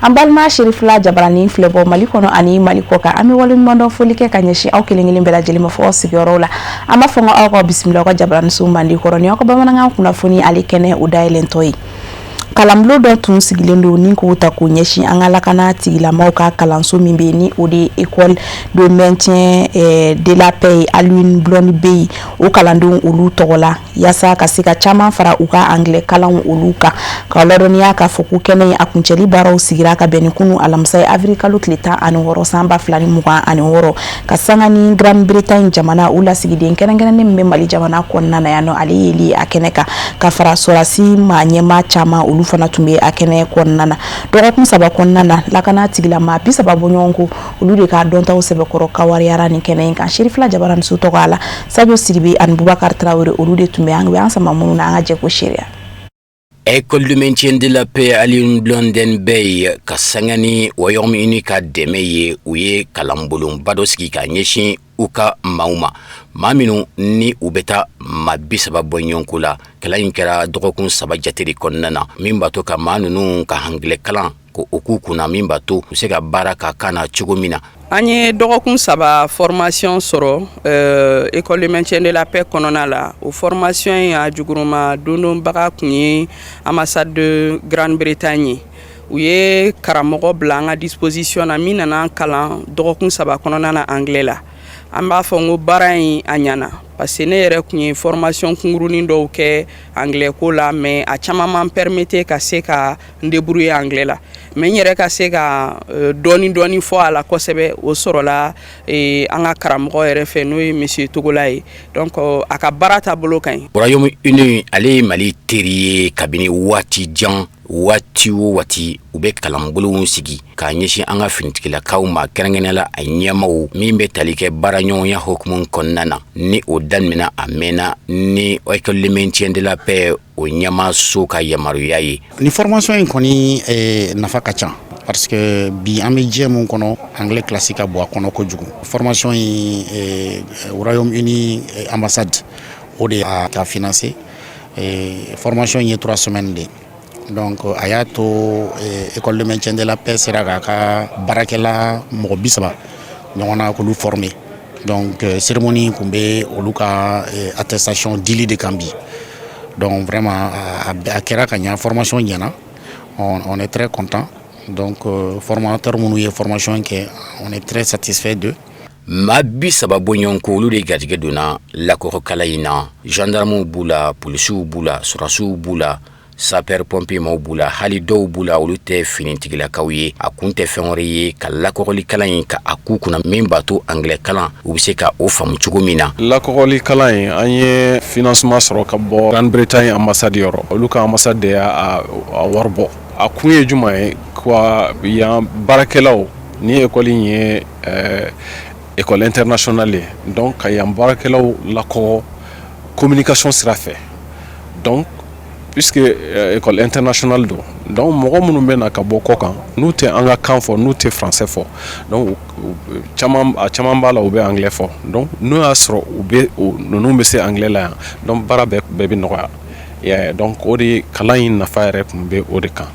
An balima Serifila Jabaranin filɛbɔ Mali kɔnɔ ani Mali kɔ kan, an bɛ waleɲumandɔn foli kɛ ka ɲɛsin aw kelen kelen bɛɛ lajɛlen ma fɔ aw sigiyɔrɔw la. An b'a fɔ ko aw ka bisimila aw ka jabaraninso mandi kɔrɔ ni aw ka bamanankan kunnafoni ale kɛnɛ o dayɛlɛntɔ ye. Kalanbulon dɔ tun sigilen don ni k'o ta k'o ɲɛsin an ka lakana tigilamaw ka kalanso min bɛ yen, ni o de ye École de maintien de la paix Alioune Blondin Beye, o kalandenw olu tɔgɔ la, yaasa ka se ka caman fara u ka anglais kalanw olu kan. Ka ladɔnniya k'a fɔ ko kɛnɛ a kuncɛli baaraw sigira ka bɛn ni kunu alamisa ye, avril kalo tile 16 san 2026, ka sanga ni Grande-Bretagne jamana u lasigiden kɛrɛnkɛrɛnnen min bɛ Mali jamana kɔnɔna na yan nɔ, ale yeli a kɛnɛ kan, ka fara sɔrɔdasi maa ɲɛmaa caman, olu fana tun bɛ a kɛnɛ kɔnɔna na. Dɔgɔkun 3 kɔnɔna na, lakana tigilama 30 bɔɲɔgɔn ko olu de ka dɔntaw sɛbɛkɔrɔ kawariyara nin kɛnɛ in kan. Serifila Jabaraninso tɔgɔ la, Sadio Sidibe ani Bubakari Tarawele, olu de tun bɛ an sama minnu na. An ka jɛ ko seereya. École de maintien de la paix Alioune Blondin Beye, ka sanga ni Royaume-Uni ka dɛmɛ ye, u ye kalanbolonba dɔ sigi ka ɲɛsin u ka maaw ma, maa minnu ni u bɛ taa maa 30 bɔ ɲɔgɔn la. Kalan in kɛra dɔgɔkun 3 jate de kɔnɔna na, min b'a to ka maa ninnu ka anglais kalan ko o k'u kunna, min b'a to u se ka baara ka kan na cogo min na. An ye dɔgɔkun 3 formation sɔrɔ École de maintien de la paix kɔnɔna la. O formation in, a juguruma dondonbaga tun ye ambassade de Grande-Bretagne ye. U ye karamɔgɔ bila an ka disposition na min nana an kalan dɔgɔkun 3 kɔnɔna na anglais la. An b'a fɔ n ko baara in a ɲɛna, parce que ne yɛrɛ tun ye formation kunkurunin dɔw kɛ anglais ko la, mais a caman m'an permettre ka se ka n débrouiller anglais la. Mais n yɛrɛ ka se ka dɔɔni dɔɔni fɔ a la kosɛbɛ, o sɔrɔla an ka karamɔgɔ yɛrɛ fɛ, n'o ye monsieur Togola ye. Donc a ka baara taabolo ka ɲi. Royaume-Uni, ale ye Mali teri ye kabini waati jan. Waati o waati, u bɛ kalanbolow sigi k'a ɲɛsin an ka finitigilakaw ma, kɛrɛnkɛrɛnnenya la a ɲɛmaw, min bɛ tali kɛ baaraɲɔgɔnya hukumu kɔnɔna na. Ni o daminɛna, a mɛnna ni École de maintien de la paix o ɲɛmaaso ka yamaruya ye. Ni formation in kɔni nafa ka ca, parce que bi an bɛ diɲɛ mun kɔnɔ, anglais classe ka bon a kɔnɔ kojugu. Formation in, Royaume-Uni ambassade o de y'a ka financer. Formation in ye 3 semaines de. Donc a y'a to École de maintien de la paix sera k'a ka baarakɛla mɔgɔ 30 ɲɔgɔn na k'olu former. Donc cérémonie tun bɛ olu ka attestation dili de kan bi. Donc vraiment a kɛra ka ɲa, formation ɲɛna, on est très content. Donc formateur minnu ye formation kɛ, on est très satisfait d'eux. Maa 30 bɔɲɔgɔn ko, olu de garijɛgɛ donna lakɔkɔkala in na. Gendarmew b'u la, polisiw b'u la, sɔrɔdasiw b'u la, sapeur pompier maaw b'u la, hali dɔw b'u la, olu tɛ finitigilakaw ye. A kun tɛ fɛn wɛrɛ ye ka lakɔkɔlikalan in ka a k'u kunna, min b'a to anglais kalan u bɛ se ka o faamu cogo min na. Lakɔkɔli kalan in, an ye financement sɔrɔ ka bɔ Grande-Bretagne ambassade yɔrɔ. Olu ka ambassade de y'a wari bɔ. A kun ye jumɛn ye? Ka yan baarakɛlaw ni école in ye école internationale ye, donc ka yan baarakɛlaw lakɔgɔ communication sira fɛ. Donc puisque école internationale don, donc mɔgɔ minnu bɛ na ka bɔ kɔ kan, n'u tɛ an ka kan fɔ, n'u tɛ français fɔ, donc caman, a caman b'a la, u bɛ anglais fɔ. Donc n'o y'a sɔrɔ u bɛ ninnu bɛ se anglais la yan, donc baara bɛɛ bɛ nɔgɔya. Donc o de kalan in nafa yɛrɛ tun bɛ o de kan.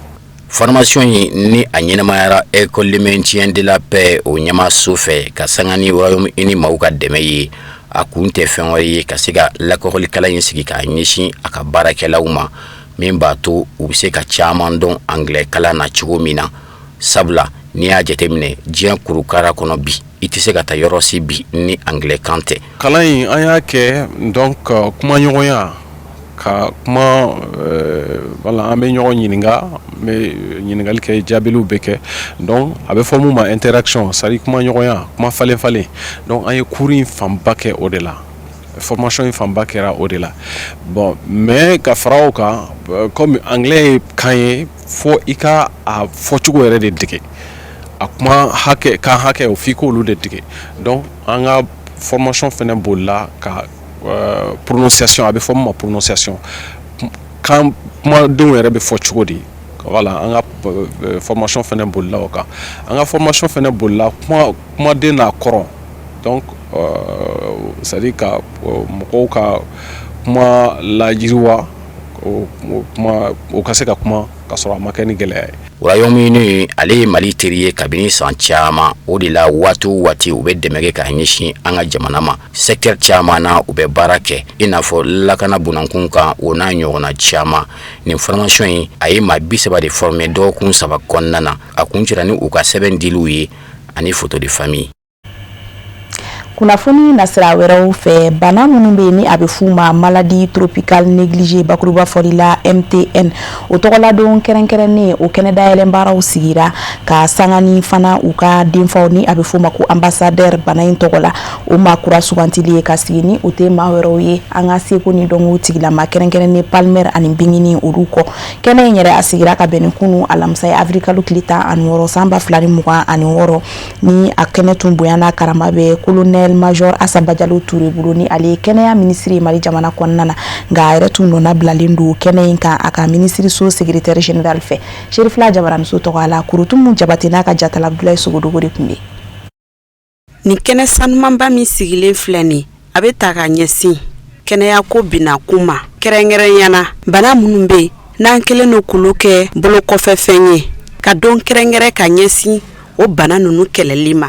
Formation in, ni a ɲɛnamayara École de maintien de la paix o ɲɛmaaso fɛ, ka sanga ni Royaume-Uni maaw ka dɛmɛ ye, a kun tɛ fɛn wɛrɛ ye ka se ka lakɔkɔlikala in sigi k'a ɲɛsin a ka baarakɛlaw ma, min b'a to u bɛ se ka caman dɔn anglais kalan na cogo min na. Sabula n'i y'a jateminɛ diɲɛ kurukara kɔnɔ bi, i tɛ se ka taa yɔrɔ si bi ni anglais kan tɛ. Kalan in, an y'a kɛ donc kumaɲɔgɔnya, ka kuma, wala an bɛ ɲɔgɔn ɲininka, n bɛ ɲininkali kɛ, jaabiliw bɛ kɛ. Donc a bɛ fɔ mun ma interaction, c'est à dire kumaɲɔgɔnya, kuma falen falen. Donc an ye cours in fanba kɛ o de la, formation in fanba kɛra o de la. Bon, mais ka fara o kan, comme anglais ye kan ye fo i ka a fɔcogo yɛrɛ de dege, a kuma hakɛ, kan hakɛ o, f'i k'olu de dege. Donc an ka formation fɛnɛ bolila ka prononciation, a bɛ fɔ min ma prononciation, kan kumadenw yɛrɛ bɛ fɔ cogo di. Voilà, an ka formation fɛnɛ bolila o kan. An ka formation fɛnɛ bolila kuma kumaden n'a kɔrɔ. Donc c'est à dire ka mɔgɔw ka kuma lajiriwa. o kuma o ka se ka kuma ka sɔrɔ a ma kɛ ni gɛlɛya ye. Royaume-Uni, ale ye Mali teri ye kabini san caman. O de la, waati o waati, u bɛ dɛmɛ kɛ ka ɲɛsin an ka jamana ma. Secteur caman na, u bɛ baara kɛ, i n'a fɔ lakana bunankun kan, o n'a ɲɔgɔnna caman. Nin formation in, a ye maa 30 de former dɔgɔkun 3 kɔnɔna na. A kuncɛra ni u ka sɛbɛn diliw ye ani photo de famille. Kunnafoni nasira wɛrɛw fɛ, bana minnu bɛ yen ni a bɛ f'u ma maladie tropicale négligée, bakuruba fɔli la MTN, o tɔgɔladon kɛrɛnkɛrɛnnen, o kɛnɛ dayɛlɛn baaraw sigira ka sanga ni fana u ka denfaw ni a bɛ f'o ma ko ambassadeur bana in tɔgɔ la, o maa kura sugantili ye ka sigi ni o tɛ maa wɛrɛw ye, an ka seko ni dɔnko tigilama kɛrɛnkɛrɛnnen Palmer ani Bingini, olu kɔ. Kɛnɛ in yɛrɛ, a sigira ka bɛn ni kunu alamisa ye, avril kalo tile 16 san 2026, ni a kɛnɛ tun bonya n'a karama bɛ colonel major Asa Bajalo Ture bolo, ni ale ye kɛnɛya minisiri Mali jamana kɔnɔna na. Nka a yɛrɛ tun nɔna bilalen don kɛnɛ in kan a ka minisiriso secrétaire général fɛ. Serifila Jabaraniso tɔgɔ la, Kurutumu Jabate n'a ka jatala Abudulayi Sogodogo de tun bɛ. Nin kɛnɛ sanumanba min sigilen filɛ nin, a bɛ ta ka ɲɛsin kɛnɛyako binakun ma, kɛrɛnkɛrɛnya na bana minnu bɛ yen n'an kɛlen don k'olu kɛ bolokɔfɛfɛn ye, ka don kɛrɛnkɛrɛn ka ɲɛsin o bana ninnu kɛlɛli ma,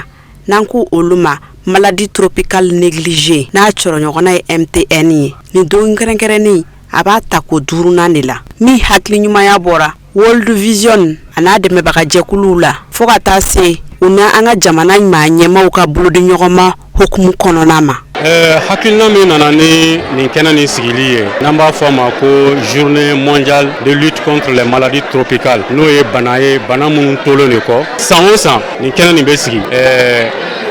n'an ko olu ma maladie tropicale négligée, n'a cɔrɔɲɔgɔnna ye MTN ye. Nin don kɛrɛnkɛrɛnnen, a b'a ta ko duurunan de la, min hakili ɲumanya bɔra World Vision a n'a dɛmɛbagajɛkuluw la, fo ka taa se u na an ka jamana maa ɲɛmaw ka bolodiɲɔgɔnma hukumu kɔnɔna ma. Hakilina min nana ni nin kɛnɛ nin sigili ye, n'an b'a fɔ a ma ko Journée mondiale de lutte contre les maladies tropicales, n'o ye bana ye, bana minnu tolen de kɔ, san o san nin kɛnɛ nin bɛ sigi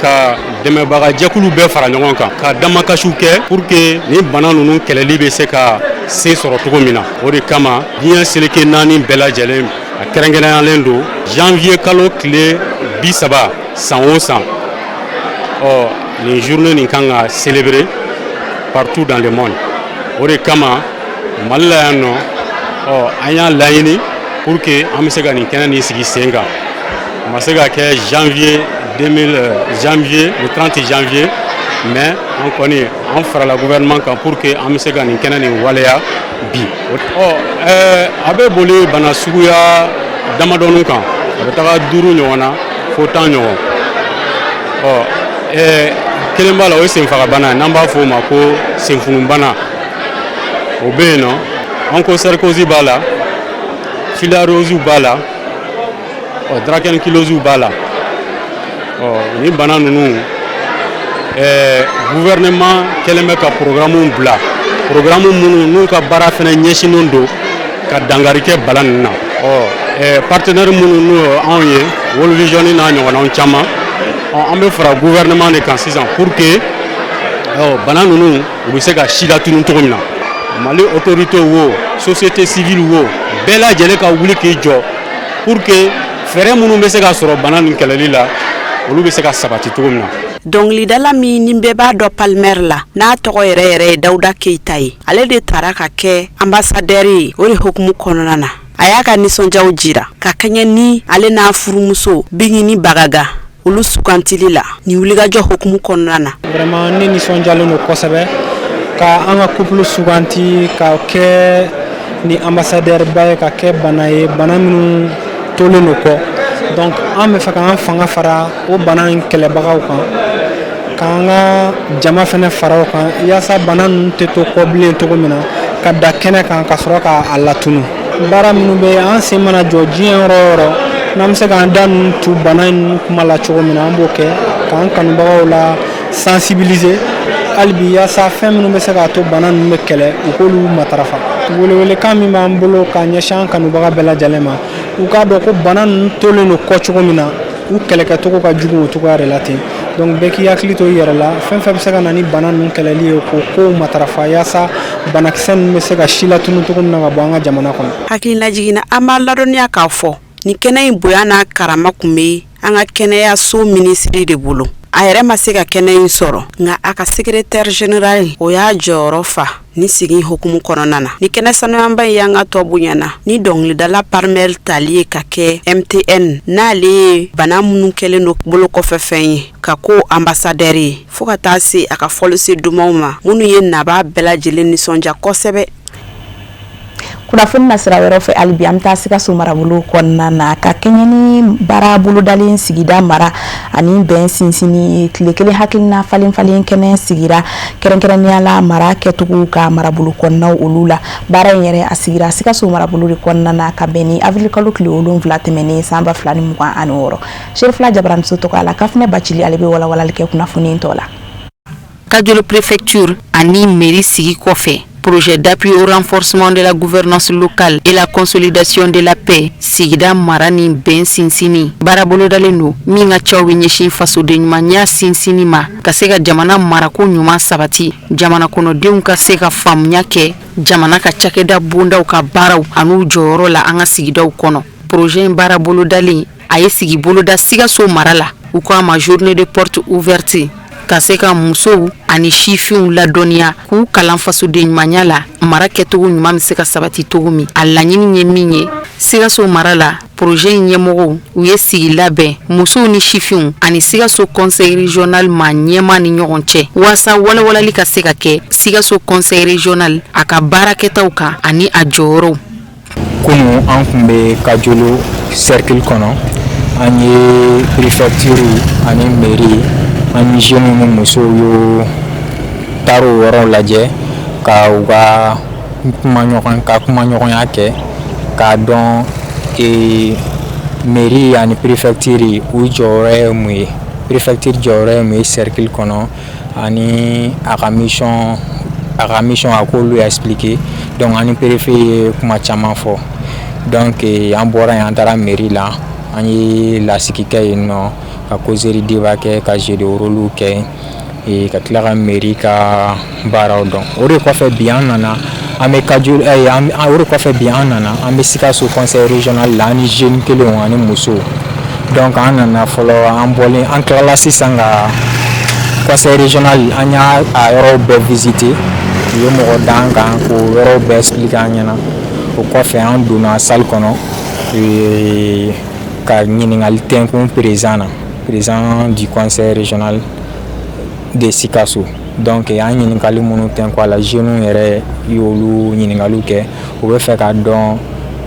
ka dɛmɛbagajɛkulu bɛɛ fara ɲɔgɔn kan ka damakasiw kɛ pour que nin bana ninnu kɛlɛli bɛ se ka se sɔrɔ cogo min na. O de kama, diɲɛ seleke naani bɛɛ lajɛlen, a kɛrɛnkɛrɛnyalen don janvier kalo tile 30 san o san. Ɔ nin journée nin kan ka célébrer partout dans le monde. O de kama, Mali la yan nɔ, ɔ an y'a laɲini pour que an bɛ se ka nin kɛnɛ nin sigi sen kan. A ma se ka kɛ janvier 2000 janvier, le 30 janvier, mais an kɔni an farala gouvernement kan pour que an bɛ se ka nin kɛnɛ nin waleya bi. Ɔ a bɛ boli bana suguya damadɔnin kan, a bɛ taga duuru ɲɔgɔn na fo 10 ɲɔgɔn. Ɔ kelen b'a la, o ye senfagabana ye, n'an b'a fɔ o ma ko senfunubana, o bɛ yen nɔ. Onchocercose b'a la, filariose b'a la, ɔ dracunculose b'a la. Ɔ nin bana ninnu, gouvernement kɛlen bɛ ka programme bila, programme minnu n'u ka baara fana ɲɛsinnen don ka dankari kɛ bana ninnu na. Ɔ partenaire minnu n'o ye anw ye, World Vision n'a ɲɔgɔnnaw caman, ɔ an bɛ fara gouvernement de kan sisan pour que ɔ bana ninnu u bɛ se ka si latunu cogo min na. Mali autorité wo, société civile wo, bɛɛ lajɛlen ka wuli k'i jɔ pour que fɛɛrɛ minnu bɛ se ka sɔrɔ bana nin kɛlɛli la, olu bɛ se ka sabati cogo min na. Dɔnkilidala min ni bɛɛ b'a dɔn Palmer la, n'a tɔgɔ yɛrɛ yɛrɛ ye Dawuda Keyita ye, ale de taara ka kɛ ambassadeur ye. O de hukumu kɔnɔna na, a y'a ka nisɔndiyaw jira ka kɛɲɛ ni ale n'a furumuso Bingini Bagaga, olu sugantili la nin wulikajɔ hukumu kɔnɔna na. Vraiment, ne nisɔndiyalen don kosɛbɛ ka an ka couple suganti ka kɛ ni ambassadeur ba ye, ka kɛ bana ye, bana minnu tolen don kɔ. Donc an bɛ fɛ k'an fanga fara o bana in kɛlɛbagaw kan, k'an ka jama fɛnɛ fara o kan, yaasa bana ninnu tɛ to kɔ bilen cogo min na, ka da kɛnɛ kan ka sɔrɔ k'a latunu. Baara minnu bɛ an sen mana jɔ diɲɛ yɔrɔ o yɔrɔ, n'an bɛ se k'an da ninnu tu bana ninnu kuma la cogo min na, an b'o kɛ k'an kanubagaw la sensibiliser hali bi, yaasa fɛn minnu bɛ se k'a to bana ninnu bɛ kɛlɛ, u k'olu matarafa. Welewelekan min b'an bolo k'a ɲɛsin an kanubaga bɛɛ lajɛlen ma, u k'a dɔn ko bana ninnu tolen don kɔ cogo min na, u kɛlɛkɛcogo ka jugu o cogoya de la ten. Donc bɛɛ k'i hakili to i yɛrɛ la, fɛn fɛn bɛ se ka na ni bana ninnu kɛlɛli ye, k'o kow matarafa, yaasa banakisɛ ninnu bɛ se ka si latunu cogo min na ka bɔ an ka jamana kɔnɔ. Hakililajigin na, an b'a ladɔnniya k'a fɔ nin kɛnɛ in bonya n'a karama tun bɛ an ka kɛnɛyaso minisiri de bolo. A yɛrɛ ma se ka kɛnɛ in sɔrɔ, nka a ka secrétaire général, o y'a jɔyɔrɔ fa ni sigi hukumu kɔnɔna na. Ni kɛnɛ sanuyanba in y'an ka tɔ bonyana ni dɔnkilidala Palmer tali ye ka kɛ MTN, n'ale ye bana minnu kɛlen don bolo kɔfɛfɛn ye, ka ko ambassadeur ye, fo ka taa se a ka fɔlisen dumanw ma minnu ye nabaa bɛɛ lajɛlen nisɔndiya kosɛbɛ. Kunnafoni na sira wɛrɛ fɛ, hali bi an bɛ taa Sikaso marabolo kɔnɔna na ka kɛɲɛ ni baara bolodalen sigida mara ani bɛn sinsinni, tile kelen hakilina falen falen kɛnɛ sigira kɛrɛnkɛrɛnnenya la mara kɛcogo ka marabolo kɔnɔnaw olu la. Baara in yɛrɛ, a sigira Sikaso marabolo de kɔnɔna na ka bɛn ni avril kalo tile 7 tɛmɛnen san 2026. Serifila Jabaraniso tɔgɔ la, Kafinɛ Bacili, ale bɛ walawalali kɛ kunnafoni tɔ la. Kajolo préfecture ani mairie sigi kɔfɛ, projet d'appui au renforcement de la gouvernance locale et la consolidation de la paix, sigida mara ni bɛn sinsinni baara bolodalen don, min ka caw bɛ ɲɛsin fasoden ɲumanya sinsinni ma, ka se ka jamana marako ɲuman sabati, jamana kɔnɔdenw ka se ka faamuya kɛ jamana ka cakɛda bondaw ka baaraw an'u jɔyɔrɔ la an ka sigidaw kɔnɔ. Projet in baara bolodalen, a ye sigi boloda Sikaso mara la, u ko a ma journée de porte ouverte, ka se ka musow ani sifinw ladɔnniya, k'u kalan fasoden ɲumanya la, mara kɛcogo ɲuman bɛ se ka sabati cogo min. A laɲini ye min ye Sikaso mara la, projet in ɲɛmɔgɔw, u ye sigi labɛn musow ni sifinw ani Sikaso conseil régional maa ɲɛmaa ni ɲɔgɔn cɛ, waasa walawalali ka se ka kɛ Sikaso conseil régional a ka baarakɛtaw kan ani a jɔyɔrɔw. Kunun, an tun bɛ Kajolo cercle kɔnɔ. An ye préfecture ani mairie ani jeunes ni musow y'o taar'o yɔrɔ lajɛ ka u ka kuma ka kumaɲɔgɔnya kɛ k'a dɔn mairie ani préfecture u jɔyɔrɔ ye mun ye, préfecture jɔyɔrɔ ye mun ye cercle kɔnɔ ani a ka mission, a k'olu expliquer. Donc ani préfet ye kuma caman fɔ. Donc an bɔra yen, an taara mairie la, an ye lasigi kɛ yen nɔ, ka causerie débat kɛ, ka jeu de rôle kɛ, ka tila ka mairie ka baaraw dɔn. O de kɔfɛ, bi an nana, an bɛ Kajolo, o de kɔfɛ, bi an nana, an bɛ Sikaso conseil régional la, an ni jeune kelenw ani musow. Donc an nana fɔlɔ, an bɔlen, an tilala sisan ka conseil régional, an y'a a yɔrɔw bɛɛ visiter. U ye mɔgɔ d'an kan k'o yɔrɔw bɛɛ expliquer an ɲɛna. O kɔfɛ, an donna salle kɔnɔ ka ɲininkali tɛnkun président na, président du conseil régional de Sikaso. Donc an ɲininkali minnu tɛnku a la, jeunes yɛrɛ y'olu ɲininkaliw kɛ. U bɛ fɛ k'a dɔn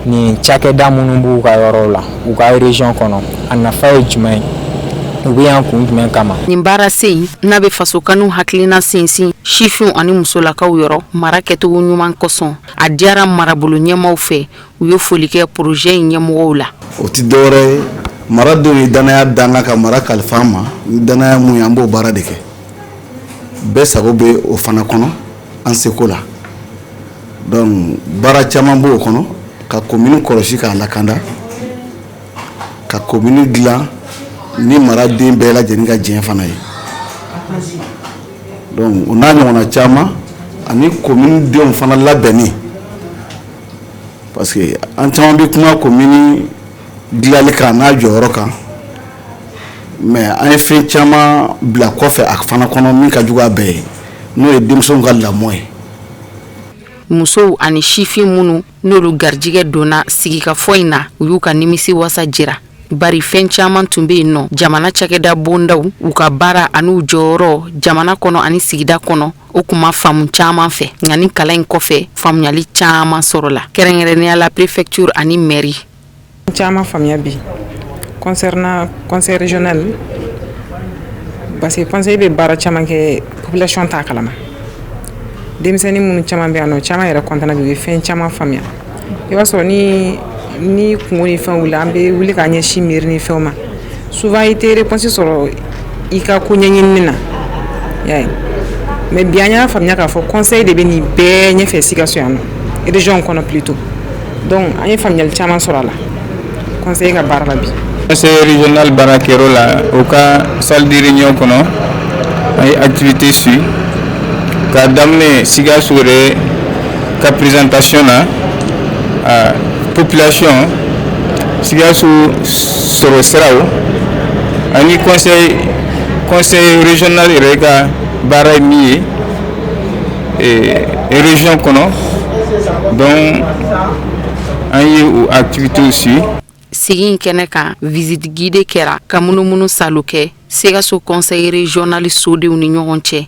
nin cakɛda minnu b'u ka yɔrɔw la, u ka région kɔnɔ, a nafa ye jumɛn ye, u bɛ yan kun jumɛn kama. Nin baara sen n'a bɛ fasokanu hakilina sinsin sifinw ani musolakaw yɔrɔ mara kɛcogo ɲuman kosɔn, a diyara marabolo ɲɛmaw fɛ. U ye foli kɛ projet in ɲɛmɔgɔw la. O tɛ dɔwɛrɛ ye, maradenw ye danaya dan kan ka mara kalifa an ma. Ni danaya mun ye, an b'o baara de kɛ. Bɛɛ sago bɛ o fana kɔnɔ an seko la. Donc baara caman b'o kɔnɔ: ka commune kɔlɔsi k'a lakanda, ka commune dilan ni maraden bɛɛ lajɛlen ka diɲɛ fana ye. Donc o n'a ɲɔgɔnna caman, ani commune denw fana labɛnni, parce que an caman bɛ kuma commune dilanli kan n'a jɔyɔrɔ kan, mais an ye fɛn caman bila kɔfɛ a fana kɔnɔ min ka jugu a bɛɛ ye, n'o ye denmisɛnw ka lamɔ ye. Musow ani sifin minnu n'olu garijɛgɛ donna sigikafɔ in na, u y'u ka nimisi wasa jira, bari fɛn caman tun bɛ yen nɔ, jamana cakɛda bondaw, u ka baara an'u jɔyɔrɔ jamana kɔnɔ ani sigida kɔnɔ, o tun ma faamu caman fɛ. Nka ni kalan in kɔfɛ, faamuyali caman sɔrɔla, kɛrɛnkɛrɛnnenya la préfecture ani mairie. Caman faamuya bi concernant conseil régional, parce que conseil bɛ baara caman kɛ, population t'a kalama. Denmisɛnnin minnu caman bɛ yan nɔ, caman yɛrɛ content bi, u ye fɛn caman faamuya. I b'a sɔrɔ ni kungo ni fɛnw wuli, an bɛ wuli k'a ɲɛsin mairie ni fɛnw ma. Souvent i tɛ réponse sɔrɔ i ka ko ɲɛɲinini na, i y'a ye. Mais bi, an y'a faamuya k'a fɔ conseil de bɛ nin bɛɛ ɲɛfɛ Sikaso yan nɔ, région kɔnɔ plutôt. Donc an ye faamuyali caman sɔrɔ a la conseil ka baara la bi. Conseil régional baarakɛyɔrɔ la, o ka salle de réunion kɔnɔ, an ye activité suit k'a daminɛ Sikaso yɛrɛ ka présentation na a population, Sikaso sɔrɔ siraw ani conseil régional yɛrɛ ka baara ye min ye région kɔnɔ. Donc an ye o activité suit. Sigi in kɛnɛ kan, visite guidée kɛra ka munumunu salo kɛ Sikaso conseil régional sodenw ni ɲɔgɔn cɛ.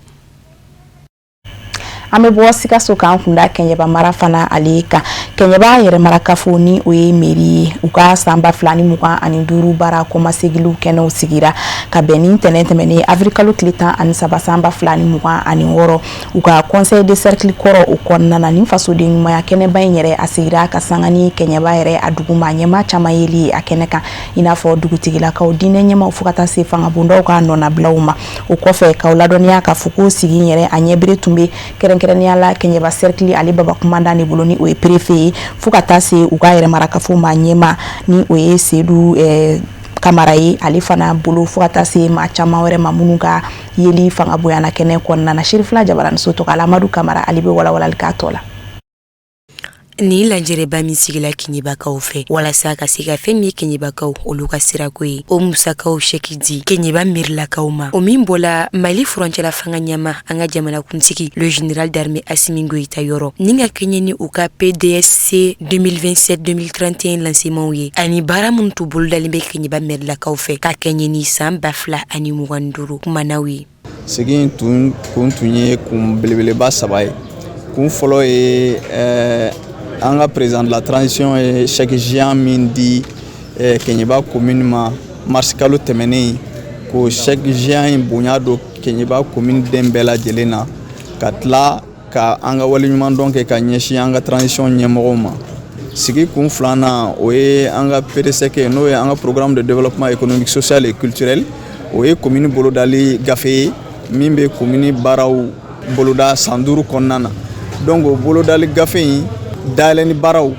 An bɛ bɔ Sikaso k'an kunda Kɛɲɛba mara fana ale kan. Kɛɲɛba yɛrɛmarakafo ni o ye mairie ye, u ka san 2025 baara kɔmasegiliw kɛnɛw sigira ka bɛn ni ntɛnɛn tɛmɛnen avril kalo tile 13 san 2026, u ka conseil de cercle kɔrɔ o kɔnɔna na. Nin fasoden ɲumanya kɛnɛba in yɛrɛ, a sigira ka sanga ni Kɛɲɛba yɛrɛ a duguma ɲɛmaa caman yeli a kɛnɛ kan, i n'a fɔ dugutigilakaw, diinɛ ɲɛmaaw, fo ka taa se fangabondaw ka nɔnabilaw ma. O kɔfɛ, k'aw ladɔnniya k'a fɔ ko sigi yɛrɛ a ɲɛbere tun bɛ kɛrɛnkɛrɛnnenya la Kɛɲɛba cercle ale baba kumandan de bolo, ni o ye préfet ye, fo ka taa se u ka yɛrɛmarakafo maa ɲɛmaa, ni o ye Sedu Kamara ye, ale fana bolo, fo ka taa se maa caman wɛrɛ ma minnu ka yeli fanga bonyana kɛnɛ kɔnɔna na. Sirifila Jabaraniso tɔgɔ la, Amadu Kamara, ale bɛ walawalali k'a tɔ la. Nin lajɛrɛba min sigila Keɲebakaw fɛ walasa ka se ka fɛn min ye Keɲebakaw olu ka sirako ye, o musakaw sɛki di Keɲeba merilakaw ma, o min bɔla Mali furancɛla fanga ɲɛmaa, an ka jamanakuntigi le général d'armée Asimi Goyita yɔrɔ, ni ka kɛɲɛ ni u ka PDSC 2027-2031 lancement ye, ani baara minnu tun bolodalen bɛ Keɲeba merilakaw fɛ ka kɛɲɛ ni san 2025 kumanaw ye. Sigi in tun kun tun ye kun belebeleba saba ye. Kun fɔlɔ ye an ka président de la transition ye chèque géant min di Keɲeba commune ma mars kalo tɛmɛnen, k'o chèque géant in bonya don Keɲeba commune den bɛɛ lajɛlen na, ka tila ka an ka waleɲumandɔn kɛ ka ɲɛsin an ka transition ɲɛmɔgɔw ma. Sigi kun filanan, o ye an ka PDSEC, n'o ye an ka programme de développement économique, social et culturel. O ye commune bolodali gafe ye min bɛ commune baaraw boloda san 5 kɔnɔna na. Donc o bolodali gafe in dayɛlɛni baaraw,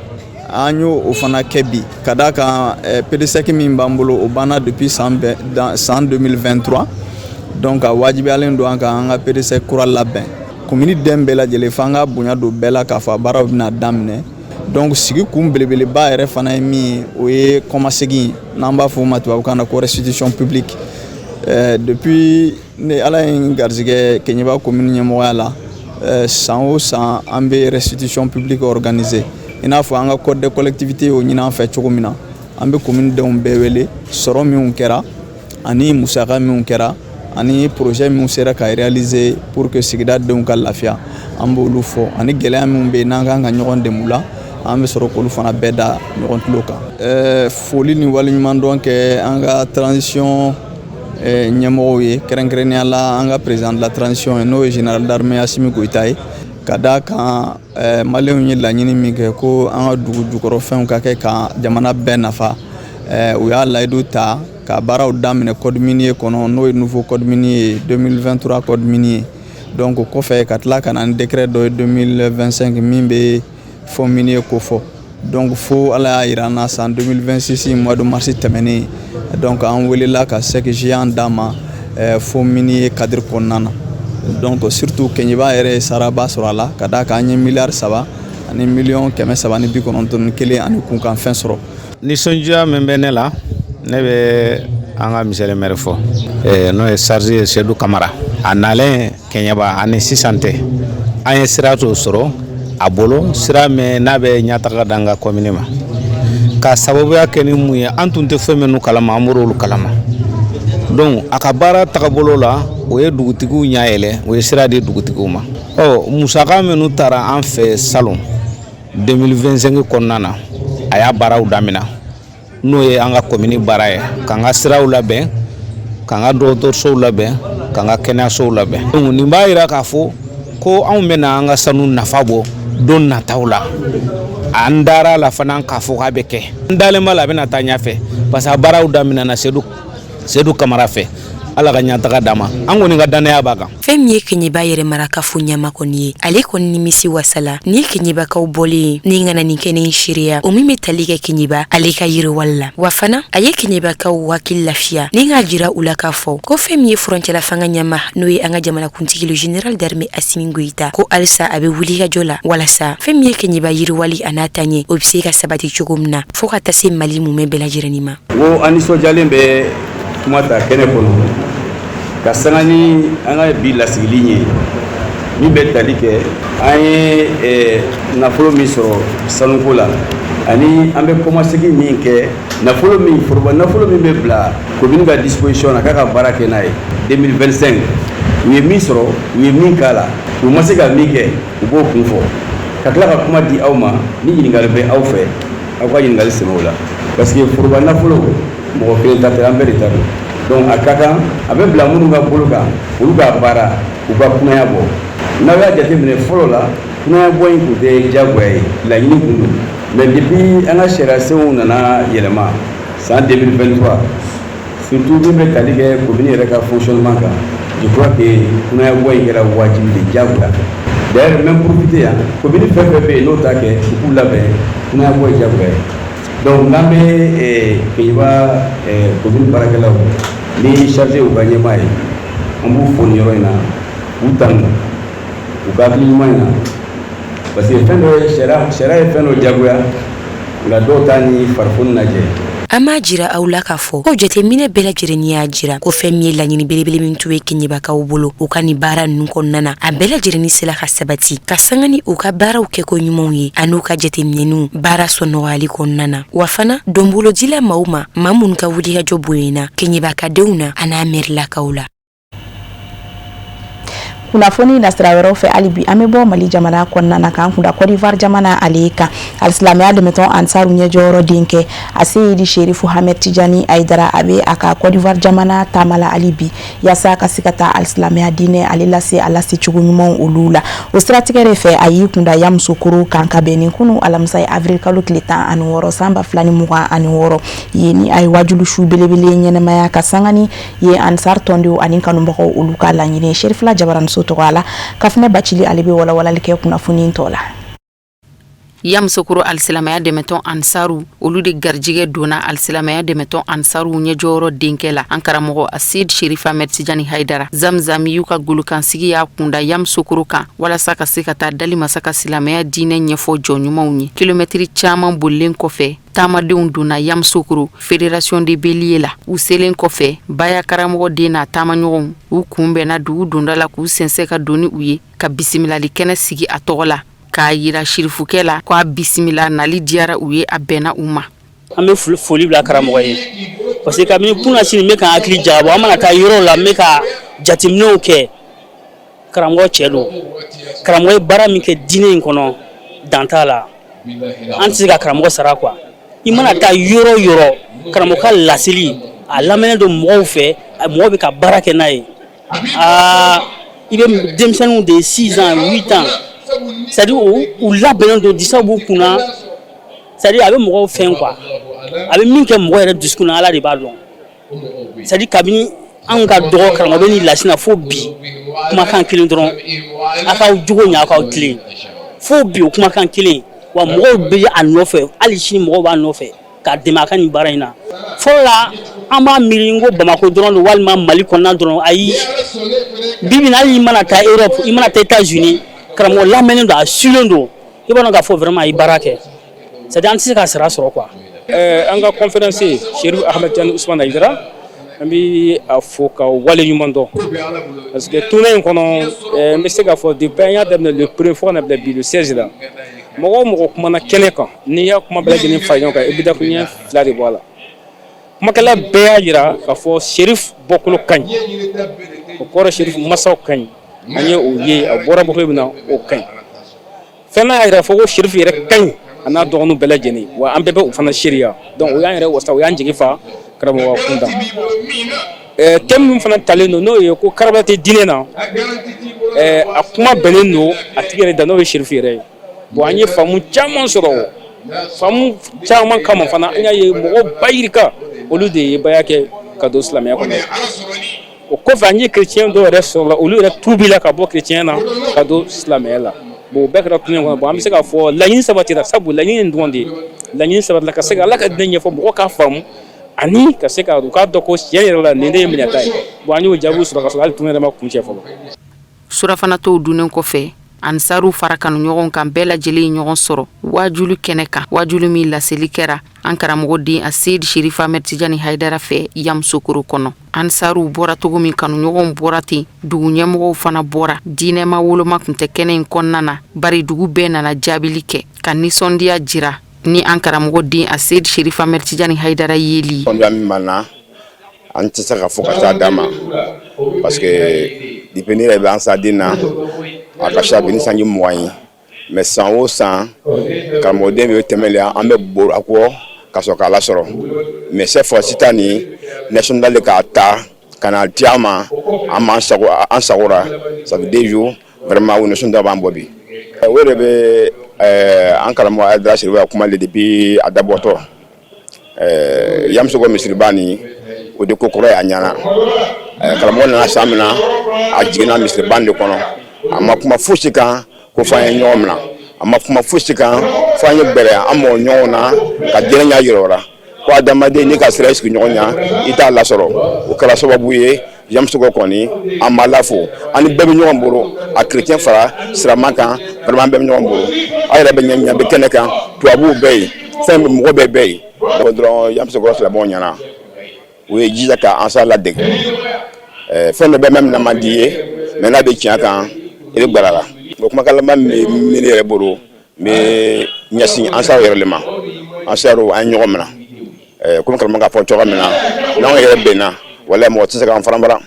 an y'o o fana kɛ bi, ka d'a kan PDSEC min b'an bolo, o banna depuis san bɛɛ san 2023. Donc a wajibiyalen don an kan an ka PDSEC kura labɛn. Commune den bɛɛ lajɛlen, f'an ka bonya don bɛɛ la k'a fɔ a baaraw bɛna daminɛ. Donc sigi kun belebeleba yɛrɛ fana ye min ye, o ye kɔmasegin, n'an b'a fɔ o ma tubabukan na ko restitution publique. Depuis ni Ala ye n garijɛgɛ Keɲeba commune ɲɛmɔgɔya la, san o san an bɛ restitution publique organiser, i n'a fɔ an ka code de collectivité y'o ɲini an fɛ cogo min na. An bɛ commune denw bɛɛ wele, sɔrɔ minnu kɛra ani musaka minnu kɛra ani projet minnu sera ka réaliser pour que sigida denw ka lafiya, an b'olu fɔ, ani gɛlɛya minnu bɛ yen n'an kan ka ɲɔgɔn dɛmɛ u la, an bɛ sɔrɔ k'olu fana bɛɛ da ɲɔgɔn tulo kan. Foli ni waleɲumandɔn kɛ an ka transition ɲɛmɔgɔw ye, kɛrɛnkɛrɛnnenya la an ka président de la transition ye, n'o ye général d'armée Asimi Goyita ye, ka d'a kan maliyɛnw ye laɲini min kɛ ko an ka dugu jukɔrɔfɛnw ka kɛ ka jamana bɛɛ nafa, u y'a layidu ta ka baaraw daminɛ code minier kɔnɔ, n'o ye nouveau code minier ye, 2023 code minier. Donc o kɔfɛ, ka tila ka na ni décret dɔ ye 2025 min bɛ fonds minier ko fɔ. Donc fo Ala y'a yira an na san 2026 mois de mars tɛmɛnen, donc an welela ka chèque géant d'an ma fonds minier cadre kɔnɔna na. Donc surtout Keɲeba yɛrɛ ye saraba sɔrɔ a la, ka d'a kan an ye miliyari 3 ani miliyɔn 391 ani kunkanfɛn sɔrɔ. Nisɔndiya min bɛ ne la, ne bɛ an ka monsieur le maire fɔ, n'o ye chargé ye, Sedu Kamara. A nalen Kɛɲɛba ani sisan tɛ, an ye sira t'o sɔrɔ a bolo, sira min n'a bɛ ɲɛtaga d'an ka commune ma, ka sababuya kɛ ni mun ye, an tun tɛ fɛn minnu kalama, an bɔr'olu kalama. Donc a ka baara tagabolo la, o ye dugutigiw ɲɛ yɛlɛ, o ye sira di dugutigiw ma. Ɔ musaka minnu taara an fɛ salon 2025 kɔnɔna na, a y'a baaraw daminɛ, n'o ye an ka commune baara ye, k'an ka siraw labɛn, k'an ka dɔgɔtɔrɔsow labɛn, k'an ka kɛnɛyasow labɛn. Donc nin b'a yira k'a fɔ ko anw bɛna an ka sanu nafa bɔ don nataw la. An dara la fana k'a fɔ k'a bɛ kɛ, n dalen b'a la, a bɛna taa ɲɛfɛ, parce que a baaraw daminɛna Sedu Kamara fɛ. Ala ka ɲɛtaga d'a ma, an kɔni ka danaya b'a kan. Fɛn min ye Keɲeba yɛrɛ marakafo ɲɛma kɔni ye, ale kɔni nimisi wasala ni Keɲebakaw bɔlen ye ni ka na nin kɛnɛ in seereya, o min bɛ tali kɛ Keɲeba ale ka yiriwali la. Wa fana, a ye Keɲebakaw hakili lafiya ni k'a jira u la k'a fɔ ko fɛn min ye furancɛla fanga ɲɛma, n'o ye an ka jamanakuntigi le général d'armée Asimi Goyita, ko halisa a bɛ wulikajɔ la walasa fɛn min ye Keɲeba yiriwali a n'a taɲɛ, o bɛ se ka sabati cogo min na, fo ka taa se Mali mumɛ bɛɛ lajɛlen ma. Ko an nisɔndiyalen bɛ kuma ta kɛnɛ kɔnɔ ka sanga ni an ka bi lasigili ye min bɛ tali kɛ an ye nafolo min sɔrɔ sanuko la, ani an bɛ kɔmasegin min kɛ, nafolo min, foroba nafolo min bɛ bila commune ka disposition na k'a ka baara kɛ n'a ye 2025. U ye min sɔrɔ, u ye min k'a la, u ma se ka min kɛ, u b'o kun fɔ, ka tila ka kuma di aw ma. Ni ɲininkali bɛ aw fɛ, aw ka ɲininkali sɛmɛ o la, parce que foroba nafolo, mɔgɔ kelen ta tɛ, an bɛɛ de ta don. Donc a ka kan a bɛ bila minnu ka bolo kan, olu k'a baara, u ka kunaya bɔ. N'aw y'a jateminɛ, fɔlɔ la, kunaya bɔ in tun tɛ diyagoya ye, laɲini tun don. Mais depuis an ka sariyasenw nana yɛlɛma san 2023, surtout min bɛ tali kɛ commune yɛrɛ ka fonctionnement kan, je crois que kunaya bɔ in kɛra wajibi de, diyagoya. D'ailleurs, n bɛ profiter yan, commune fɛn fɛn bɛ yen n'o t'a kɛ, u k'u labɛn, kunaya bɔ ye diyagoya ye. Donc n'an bɛ Keɲeba commune baarakɛlaw ni chargé u ka ɲɛmaa ye, an b'u fo nin yɔrɔ in na, k'u tanu u ka hakili ɲuman in na, parce que fɛn dɔ ye sariya, sariya ye fɛn dɔ diyagoya, nka dɔw t'a ni farifoni lajɛ. An b'a jira aw la k'a fɔ ko jateminɛ bɛɛ lajɛlen y'a jira ko fɛn min ye laɲini belebele min tun ye Keɲebakaw bolo u ka nin baara ninnu kɔnɔna na, a bɛɛ lajɛlen sela ka sabati ka sanga ni u ka baaraw kɛko ɲumanw ye an'u ka jateminɛniw baara sɔnɔgɔyali kɔnɔna na. Wa fana, donbolodila maaw ma, maa minnu ka wulikajɔ bonyana Keɲebakadenw na an'a mɛrilakaw la. Kunnafoni nasira wɛrɛw fɛ, hali bi an bɛ bɔ Mali jamana kɔnɔna na k'an kunda Côte d'Ivoire jamana ale kan. Alisilamɛya dɛmɛtɔn Ansaru ɲɛjɔyɔrɔ denkɛ Aseyidi Sherifu Hamɛ Tijani Ayidara, a bɛ a ka Côte d'Ivoire jamana taama la hali bi, yaasa ka se ka taa alisilamɛya diinɛ ale lase a lase cogo ɲumanw olu la. O siratigɛ de fɛ, a y'i kunda Yamusokoro kan ka bɛn ni kunu alamisa ye, avril kalo tile 16 san 2026. Yen ni a ye wajulu su belebele ɲɛnamaya ka sanga ni ye Ansar tɔndenw ani kanubagaw olu ka laɲini. Serifila Jabaraniso tɔgɔ la, Kafinɛ Bacili, ale bɛ walawalali kɛ kunnafoni tɔ la. Yamusokoro alisilamɛya dɛmɛtɔn Ansaru, olu de garijɛgɛ donna alisilamɛya dɛmɛtɔn Ansaru ɲɛjɔyɔrɔ denkɛ la, an karamɔgɔ Aseyid Sherifu Ahmed Tijani Haidara. Zamzam y'u ka golokansigi y'a kunda Yamusokoro kan walasa ka se ka taa dali masa ka silamɛya diinɛ ɲɛfɔ jɔn ɲumanw ye. Kilomɛtiri caman bolilen kɔfɛ, taamadenw donna Yamusokoro Fédération de Bélier la. U selen kɔfɛ, baya karamɔgɔ den n'a taamaɲɔgɔnw, u kunbɛnna dugu donda la k'u sɛnsɛn ka don ni u ye, ka bisimilali kɛnɛ sigi a tɔgɔ la, k'a yira sirifukɛ la ko a bisimila nali diyara u ye, a bɛnna u ma. An bɛ foli bila karamɔgɔ ye, parce que kabini kunasini, n bɛ ka hakili jagabɔ, an mana taa yɔrɔ la, n bɛ ka jateminɛw kɛ. Karamɔgɔ cɛ don, karamɔgɔ ye baara min kɛ diinɛ in kɔnɔ, dan t'a la. An tɛ se ka karamɔgɔ sara quoi. I mana taa yɔrɔ yɔrɔ, karamɔgɔ ka laseli a lamɛnnen don mɔgɔw fɛ, mɔgɔw bɛ ka baara kɛ n'a ye. Aa, i bɛ denmisɛnninw de ye 6 ans, 8 ans, c'est à dire u labɛnnen don, disaw b'u kunna, c'est à dire a bɛ mɔgɔw fɛn quoi. A bɛ min kɛ mɔgɔ yɛrɛ dusukun na, Ala de b'a dɔn. C'est à dire kabini anw ka dɔgɔ, karamɔgɔ bɛ nin lasi na fo bi, kumakan kelen dɔrɔn: a k'aw jogo ɲɛ, aw k'aw tilen. Fo bi, o kumakan kelen. Wa mɔgɔw bɛ a nɔfɛ, hali sini mɔgɔw b'a nɔfɛ k'a dɛmɛ a ka nin baara in na. Fɔlɔ la, an b'a miiri ko Bamakɔ dɔrɔn don walima Mali kɔnɔna dɔrɔn. Ayi, bi bi in na, hali i mana taa Europe, i mana taa États-Unis, karamɔgɔ lamɛnnen don, a sulen don. I b'a dɔn k'a fɔ vraiment a ye baara kɛ, c'est à dire an tɛ se ka sara sɔrɔ quoi. An ka conférencier Chérif Ahmed Tidiane Ousmane Haïdara, an bɛ a fo ka wale ɲuman dɔn, parce que tournée in kɔnɔ, n bɛ se k'a fɔ depuis an y'a daminɛ le premier fo ka na bila bi le 16 la, mɔgɔ o mɔgɔ kumana kɛnɛ kan, n'i y'a kuma bɛɛ lajɛlen fara ɲɔgɔn kan, i bɛ dakuruɲɛ fila de bɔ a la. Kumakɛla bɛɛ y'a jira k'a fɔ Chérif bɔkolo ka ɲi, o kɔrɔ Chérif masaw ka ɲi, an ye o ye, a bɔra bɔkolo min na, o ka ɲi. Fɛn y'a jira fɔ ko Chérif yɛrɛ ka ɲi, a n'a dɔgɔninw bɛɛ lajɛlen, wa an bɛɛ bɛ o fana seereya. Donc o y'an yɛrɛ wasa, o y'an jigi fa karamɔgɔ kunda. Thème min fana talen don, n'o ye ko karaba tɛ diinɛ na, a kuma bɛnnen don a tigi yɛrɛ da, n'o ye Chérif yɛrɛ ye. Bon, an ye faamu caman sɔrɔ, faamu caman kama fana, an y'a ye mɔgɔ bayirika olu de ye baya kɛ ka don silamɛya kɔnɔ. O kɔfɛ, an ye chrétien dɔw yɛrɛ sɔrɔ, olu yɛrɛ tuubila ka bɔ chrétien na ka don silamɛya la. Bon, o bɛɛ kɛra tournée kɔnɔ. Bon, an bɛ se k'a fɔ laɲini sabatira, sabu laɲini in dɔrɔn de ye laɲini sabatira, ka se ka Ala ka diinɛ ɲɛfɔ mɔgɔw k'a faamu, ani ka se ka u k'a dɔn ko tiɲɛ yɛrɛ la nin de ye minɛta ye. Bon, an y'o jaabiw sɔrɔ ka sɔrɔ hali tournée yɛrɛ ma kuncɛ fɔlɔ. Surafana tow dunnen kɔfɛ, Ansaru fara kanuɲɔgɔn kan bɛɛ lajɛlen ye ɲɔgɔn sɔrɔ wajulu kɛnɛ kan, wajulu min laseli kɛra an karamɔgɔ den Aseyid Sherifa Ahmed Tijani Haidara fɛ Yamusokoro kɔnɔ. Ansaruw bɔra cogo min, kanuɲɔgɔnw bɔra ten, dugu ɲɛmɔgɔw fana bɔra. Diinɛma woloma tun tɛ kɛnɛ in kɔnɔna na, bari dugu bɛɛ nana jaabili kɛ ka nisɔndiya jira ni an karamɔgɔ den Aseyid Sherifa Ahmed Tijani Haidara yeli. Nisɔndiya min b'an na, an tɛ se ka fɔ ka taa d'a ma. Parce que depuis ne yɛrɛ bɛ Ansar-Dine na, a ka ca bi ni sanji 20 ye. Mais san o san, karamɔgɔden bɛ tɛmɛ la, an bɛ bori a kɔ ka sɔrɔ k'a lasɔrɔ. Mais cette fois-ci ta nin, national de k'a ta ka na di an ma, an m'an sago an sago ra. Ça fait 2 jours vraiment, o nisɔndiya b'an bɔ bi. O de bɛ an karamɔgɔ Hayidara Serifu ka kuma de depuis a dabɔtɔ Yamusoko misiriba nin, o de ko kɔrɔ ye a ɲɛna. Karamɔgɔ nana san min na, a jiginna misiriba de kɔnɔ, a ma kuma fosi kan ko f'an ye ɲɔgɔn minɛ, a ma kuma fosi kan f'an ye gbɛrɛ an mɔgɔ ɲɔgɔn na ka jɛlenya yira o la ko adamaden n'i ka sira i sigiɲɔgɔn ɲa, i t'a lasɔrɔ. O kɛra sababu ye Yamusoko kɔni, an b'a la fo, an ni bɛɛ bɛ ɲɔgɔn bolo, a chrétien fara silamɛ kan, vraiment an bɛɛ bɛ ɲɔgɔn bolo. Aw yɛrɛ bɛ ɲɛ bɛ kɛnɛ kan, tubabuw bɛ yen, fɛn mɔgɔ bɛɛ bɛ yen. O dɔrɔn, Yamusoko silamɛw ɲɛna, u ye jija ka Ansar ladege. Fɛn dɔ bɛ même n'a man di ye, mais n'a bɛ tiɲɛ kan, i bɛ gbɛrɛ a la. O kumakan laban min bɛ ne yɛrɛ bolo, n bɛ ɲɛsin Ansar yɛrɛ de ma. Ansar, an ye ɲɔgɔn minɛ komi karamɔgɔ k'a fɔ cogoya min na, n'anw yɛrɛ bɛnna, walahi mɔgɔ tɛ se k'an faranfaran.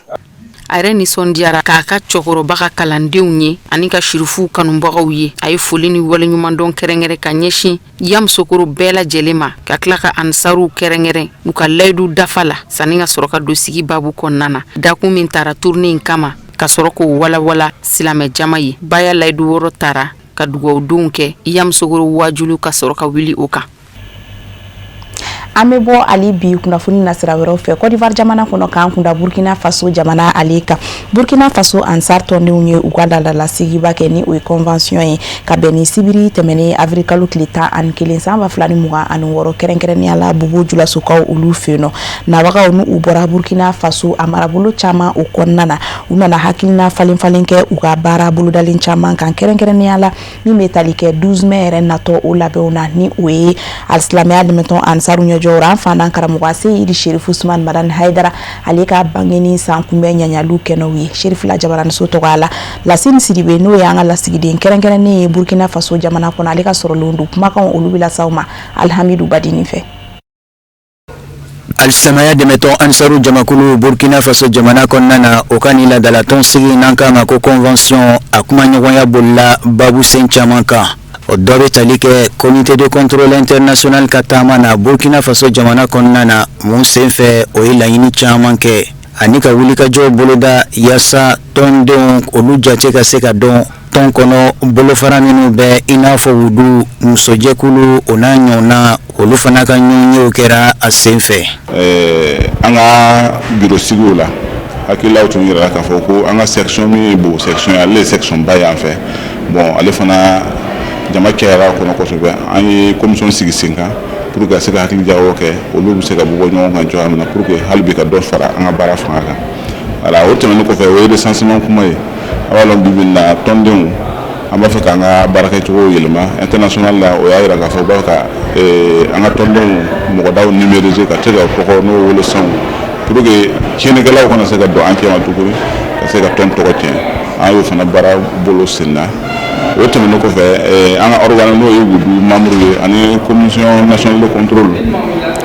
A yɛrɛ nisɔndiyara k'a ka cɛkɔrɔba ka kalandenw ye ani ka sirifuw kanubagaw ye. A ye foli ni waleɲumandɔn kɛrɛnkɛrɛn ka ɲɛsin Yamusokoro bɛɛ lajɛlen ma, ka tila ka Ansaruw kɛrɛnkɛrɛn u ka layidu dafa la, sanni ka sɔrɔ ka don sigi babu kɔnɔna na. Dakun min taara tournée in kama, ka sɔrɔ k'o walawala silamɛ jama ye. Baya layidu wɔɔrɔ taara ka dugawudonw kɛ Yamusokoro wajulu, ka sɔrɔ ka wuli o kan. An bɛ bɔ ale bi kunnafoni nasira wɛrɛw fɛ Côte d'Ivoire jamana kɔnɔ, k'an kunda Burkina Faso jamana ale kan. Burkina Faso Ansar tɔndenw ye u ka laadalasigiba kɛ, ni o ye convention ye, ka bɛn ni sibiri tɛmɛnen avril kalo tile 11 san 2026, kɛrɛnkɛrɛnnenya la Bobo Julasokaw olu fɛ yen nɔ. Nabagaw n'u u bɔra Burkina Faso a marabolo caman o kɔnɔna na, u nana hakilina falen falen kɛ u ka baara bolodalen caman kan, kɛrɛnkɛrɛnnenya la min bɛ tali kɛ 12 mai yɛrɛ natɔ o labɛnw na, ni o ye alisilamɛya dɛmɛtɔn Ansaru ɲɛjɔyɔrɔ an fa n'an karamɔgɔ Seyidi Serifu Usumani Madani Hayidara, ale ka bangeni san kunbɛn ɲaɲaliw kɛnɛw ye. Serifila Jabaraniso tɔgɔ la, Lasini Sidibe, n'o ye an ka lasigiden kɛrɛnkɛrɛnnen ye Burkina Faso jamana kɔnɔ, ale ka sɔrɔlenw don. Kumakan olu bɛ las'aw ma Alihamidu Badini fɛ. Alisilamɛya dɛmɛtɔn Ansaru jamakulu Burkina Faso jamana kɔnɔna na, o ka nin laadalatɔn sigi n'an k'a ma ko convention, a kumaɲɔgɔnya bolila babusen caman kan. O dɔ bɛ tali kɛ comité de contrôle international ka taama na Burkina Faso jamana kɔnɔna na, mun senfɛ o ye laɲini caman kɛ ani ka wulikajɔ boloda yaasa tɔndenw olu jate ka se ka dɔn tɔn kɔnɔ, bolofara minnu bɛ i n'a fɔ wudu, musojɛkulu, o n'a ɲɔgɔnna, olu fana ka ɲɔgɔnyew kɛra a sen fɛ. An ka biro sigiw la, hakililaw tun yirala k'a fɔ ko an ka section min ye Bobo section ye, ale ye section ba ye an fɛ. Bon, ale fana jama cayara a kɔnɔ kosɛbɛ. An ye commission sigi sen kan pour que ka se ka hakili jagabɔ kɛ, olu bɛ se ka bɔ ɲɔgɔn kan cogoya min na, pour que hali bi ka dɔ fara an ka baara fanga kan. Voilà, o tɛmɛnen kɔfɛ, o ye recensement kuma ye. A b'a lɔn, bi bi in na, tɔndenw, an b'a fɛ k'an ka baarakɛcogo yɛlɛma. International la, o y'a yira k'a fɔ u b'a fɛ ka an ka tɔndenw mɔgɔdaw numériser, ka se ka tɔgɔ n'o wolosɛbɛnw, pour que tiɲɛnikɛlaw kana se ka don an cɛma tuguni ka se ka tɔn tɔgɔ tiɲɛ. An y'o fana baara bolo sen na. O tɛmɛnen kɔfɛ, an ka organe, n'o ye wudu membre ye, ani commission nationale de contrôle,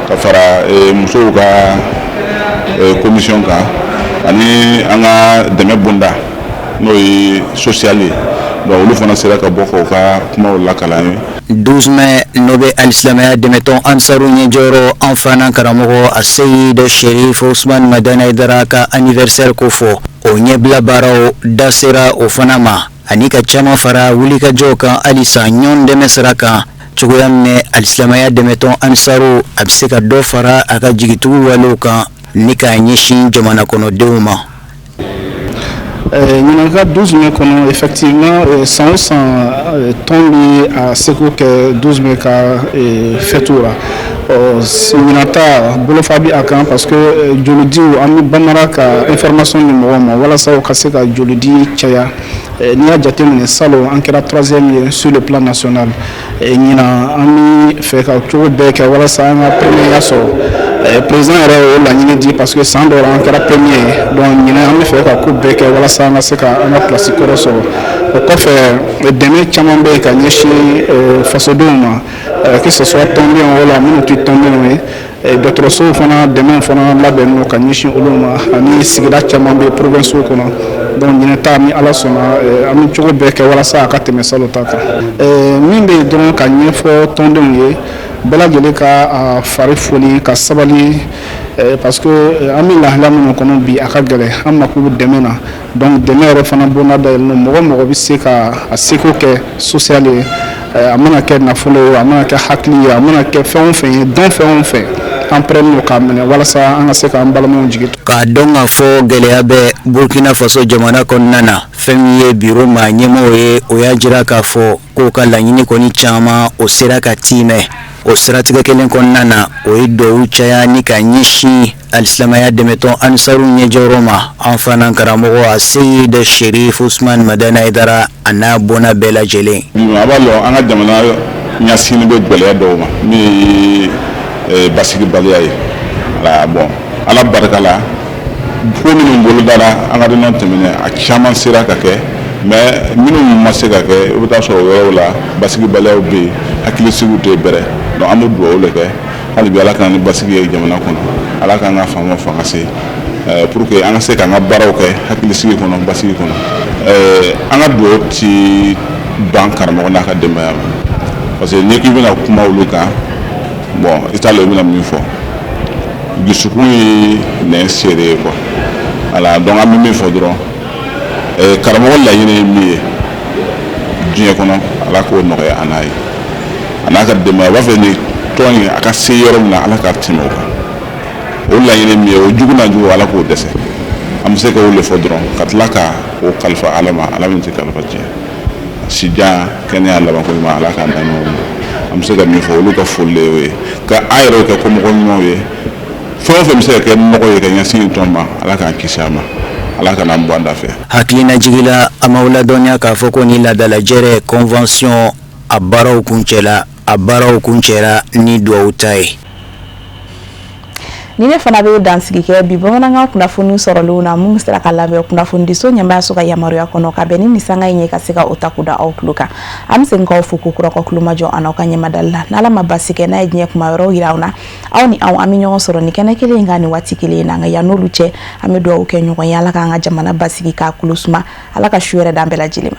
ka fara musow ka commission kan, ani an ka dɛmɛ bonda, n'o ye social ye, donc olu fana sera ka bɔ k'u ka kumaw lakala an ye. 12 mai, n'o bɛ alisilamɛya dɛmɛtɔn Ansaru ɲɛjɔyɔrɔ an fana karamɔgɔ Aseyid Sherif Usman Madani Hayidara ka anniversaire ko fɔ, o ɲɛbila baaraw da sera o fana ma, ani ka caman fara wulikajɔw kan halisa ɲɔgɔn dɛmɛ sira kan, cogoya min alisilamɛya dɛmɛtɔn Ansaru a bɛ se ka dɔ fara a ka jigitugu walew kan ni k'a ɲɛsin jamana kɔnɔdenw ma. Ɲinan ka 12 mai kɔnɔ, effectivement, san o san, tɔn bɛ a seko kɛ 12 mai ka fête la. Ɲinan ta bolofa bɛ a kan parce que jolidiw, an bɛ bamara ka information di mɔgɔw ma walasa u ka se ka jolidi caya. N'i y'a jateminɛ, salon an kɛra troisième ye sur le plan national. Ɲinan an bɛ fɛ ka cogo bɛɛ kɛ walasa an ka premier sɔrɔ. Président yɛrɛ y'o laɲini di parce que san dɔw la an kɛra premier ye. Donc ɲinan an bɛ fɛ ka ko bɛɛ kɛ walasa an ka se ka an ka place kɔrɔ sɔrɔ. O kɔfɛ, dɛmɛ caman bɛ yen ka ɲɛsin fasodenw ma, que ce soit tɔndenw wala minnu tɛ tɔndenw ye. Dɔgɔtɔrɔsow fana dɛmɛ fana labɛnnen don ka ɲɛsin olu ma ani sigida caman bɛ province kɔnɔ. Donc ɲinan ta, ni Ala sɔnna, an bɛ cogo bɛɛ kɛ walasa a ka tɛmɛ salon ta kan. Min bɛ yen dɔrɔn ka ɲɛfɔ tɔndenw ye, bɛɛ lajɛlen ka fari foni ka sabali, parce que an bɛ lahala minnu kɔnɔ bi, a ka gɛlɛn, an mako bɛ dɛmɛ na. Donc dɛmɛ yɛrɛ fana bonda dayɛlɛlen don. Mɔgɔ mɔgɔ bɛ se ka a seko kɛ social ye, a mana kɛ nafolo ye, a mana kɛ hakili ye, a mana kɛ fɛn o fɛn ye, dɔn fɛn o fɛn, an pɛrɛn don k'a minɛ walasa an ka se k'an balimaw jigi. K'a dɔn k'a fɔ gɛlɛya bɛ Burkina Faso jamana kɔnɔna na, fɛn min ye biro maa ɲɛmaaw ye, o y'a jira k'a fɔ k'o ka laɲini kɔni caman, o sera ka tiimɛ. O siratigɛ kelen kɔnɔna na, o ye duwawu caya ni ka ɲɛsin alisilamaya dɛmɛtɔn Ansaru ɲɛjɔyɔrɔ ma, an fana karamɔgɔ Aseyid Sherif Usman Madani Hayidara, a n'a bɔnna bɛɛ lajɛlen. A b'a lɔn an ka jamana ɲɛsinnen bɛ gɛlɛya dɔw ma, min ye basigibaliya ye. Voilà, bon, Ala barika la, ko minnu bolodara an ka réunion tɛmɛnen, a caman sera ka kɛ, mais minnu ma se ka kɛ, i bɛ taa sɔrɔ yɔrɔw la basigibaliyaw bɛ yen, hakilisigiw tɛ bɛrɛ. Donc an bɛ dugawu de kɛ hali bi, Ala ka na ni basigi ye jamana kɔnɔ, Ala k'an ka faamaw fanga se pour que an ka se k'an ka baaraw kɛ hakilisigi kɔnɔ, basigi kɔnɔ. An ka dugawu ti ban karamɔgɔ n'a ka denbaya ma, parce que n'i k'i bɛna kuma olu kan, bon, i t'a lɔn i bɛna min fɔ. Dusukun ye nɛn seere ye quoi. Voilà, donc an bɛ min fɔ dɔrɔn, karamɔgɔ laɲini ye min ye diɲɛ kɔnɔ, Ala k'o nɔgɔya a n'a ye, a n'a ka denbaya. A b'a fɛ nin tɔn in a ka se yɔrɔ min na, Ala ka tɛmɛ o kan. O laɲini min ye, o jugu na jugu, Ala k'o dɛsɛ. An bɛ se ka o de fɔ dɔrɔn, ka tila ka o kalifa Ala ma, Ala min tɛ kalifa tiɲɛ. Sijan, kɛnɛya, labanko ɲuman, Ala k'an da ɲɔgɔn ma. An bɛ se ka min fɔ, olu ka foli de y'o ye, ka an yɛrɛw kɛ kɔmɔgɔ ɲumanw ye. Fɛn o fɛn bɛ se ka kɛ nɔgɔ ye ka ɲɛsin tɔn ma, Ala k'an kisi a ma, Ala kana an bɔ an da fɛ. Hakilinajigila, a m'aw ladɔnniya k'a fɔ ko ni laadalajɛrɛ convention a baaraw kuncɛla, a baaraw kuncɛra ni duwawu ta ye. Ni ne fana bɛ dansigi kɛ bi bamanankan kunnafoni sɔrɔlenw na, minnu sera ka labɛn kunnafonidiso ɲɛmaayaso ka yamaruya kɔnɔ ka bɛn ni nin sanga in ye, ka se ka o ta k'o da aw tulo kan. An bɛ segin k'aw fo ko kura kɔ tulomajɔ an n'aw ka ɲɛmadali la. N'Ala ma basi kɛ, n'a ye diɲɛ kuma wɛrɛw yira aw na, aw ni anw, an bɛ ɲɔgɔn sɔrɔ ni kɛnɛ kelen in kan nin waati kelen in na. Nka yan n'olu cɛ, an bɛ dugawu kɛ ɲɔgɔn ye, Ala k'an ka jamana basigi, k'a kolo suma, Ala ka su yɛrɛ d'an bɛɛ lajɛlen ma.